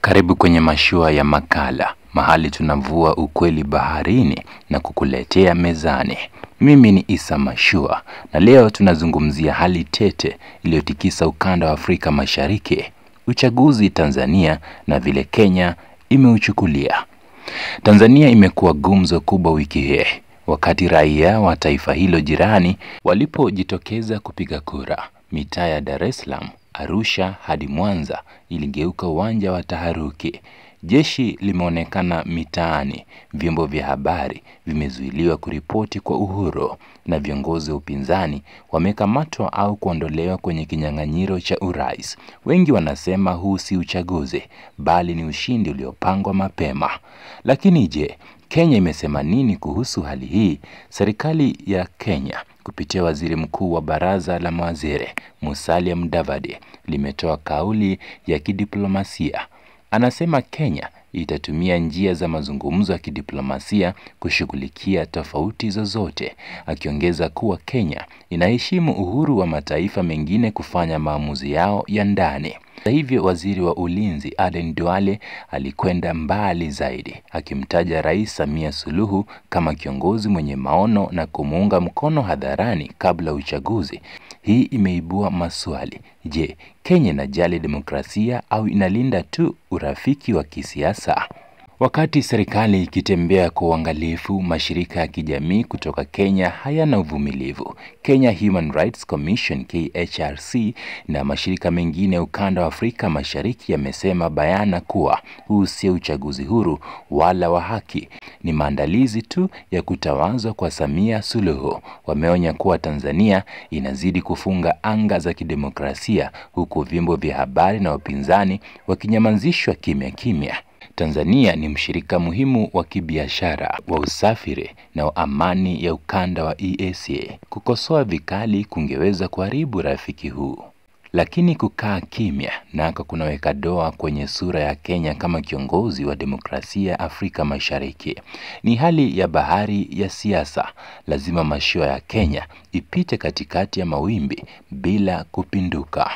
Karibu kwenye mashua ya makala, mahali tunavua ukweli baharini na kukuletea mezani. Mimi ni Isa Mashua na leo tunazungumzia hali tete iliyotikisa ukanda wa Afrika Mashariki, uchaguzi Tanzania na vile Kenya imeuchukulia. Tanzania imekuwa gumzo kubwa wiki hii wakati raia wa taifa hilo jirani walipojitokeza kupiga kura. Mitaa ya Dar es Salaam, Arusha hadi Mwanza iligeuka uwanja wa taharuki. Jeshi limeonekana mitaani, vyombo vya habari vimezuiliwa kuripoti kwa uhuru na viongozi wa upinzani wamekamatwa au kuondolewa kwenye kinyang'anyiro cha urais. Wengi wanasema huu si uchaguzi, bali ni ushindi uliopangwa mapema. Lakini je, Kenya imesema nini kuhusu hali hii? Serikali ya Kenya kupitia waziri mkuu wa baraza la mawaziri Musalia Mudavadi limetoa kauli ya kidiplomasia. Anasema Kenya itatumia njia za mazungumzo ya kidiplomasia kushughulikia tofauti zozote, akiongeza kuwa Kenya inaheshimu uhuru wa mataifa mengine kufanya maamuzi yao ya ndani. Hata hivyo, waziri wa ulinzi Aden Duale alikwenda mbali zaidi, akimtaja Rais Samia Suluhu kama kiongozi mwenye maono na kumuunga mkono hadharani kabla uchaguzi. Hii imeibua maswali. Je, Kenya inajali demokrasia au inalinda tu urafiki wa kisiasa? Wakati serikali ikitembea kwa uangalifu, mashirika ya kijamii kutoka Kenya hayana uvumilivu. Kenya Human Rights Commission KHRC na mashirika mengine ya ukanda wa Afrika Mashariki yamesema bayana kuwa huu sio uchaguzi huru wala wa haki, ni maandalizi tu ya kutawazwa kwa Samia Suluhu. Wameonya kuwa Tanzania inazidi kufunga anga za kidemokrasia huku vyombo vya habari na wapinzani wakinyamazishwa kimya kimya. Tanzania ni mshirika muhimu wa kibiashara, wa usafiri na wa amani ya ukanda wa EAC. Kukosoa vikali kungeweza kuharibu rafiki huu. Lakini kukaa kimya nako kunaweka doa kwenye sura ya Kenya kama kiongozi wa demokrasia Afrika Mashariki. Ni hali ya bahari ya siasa. Lazima mashua ya Kenya ipite katikati ya mawimbi bila kupinduka.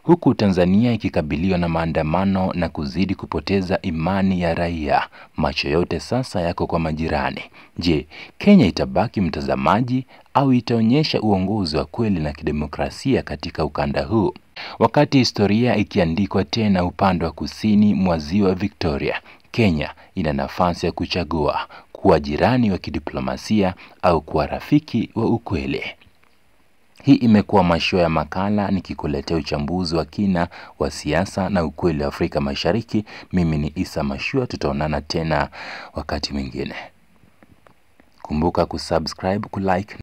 Huku Tanzania ikikabiliwa na maandamano na kuzidi kupoteza imani ya raia, macho yote sasa yako kwa majirani. Je, Kenya itabaki mtazamaji au itaonyesha uongozi wa kweli na kidemokrasia katika ukanda huu? Wakati historia ikiandikwa tena upande wa kusini mwa ziwa Victoria, Kenya ina nafasi ya kuchagua kuwa jirani wa kidiplomasia au kuwa rafiki wa ukweli. Hii imekuwa mashua ya makala nikikuletea uchambuzi wa kina wa siasa na ukweli wa Afrika Mashariki. Mimi ni Isa Mashua, tutaonana tena wakati mwingine. Kumbuka kusubscribe, kulike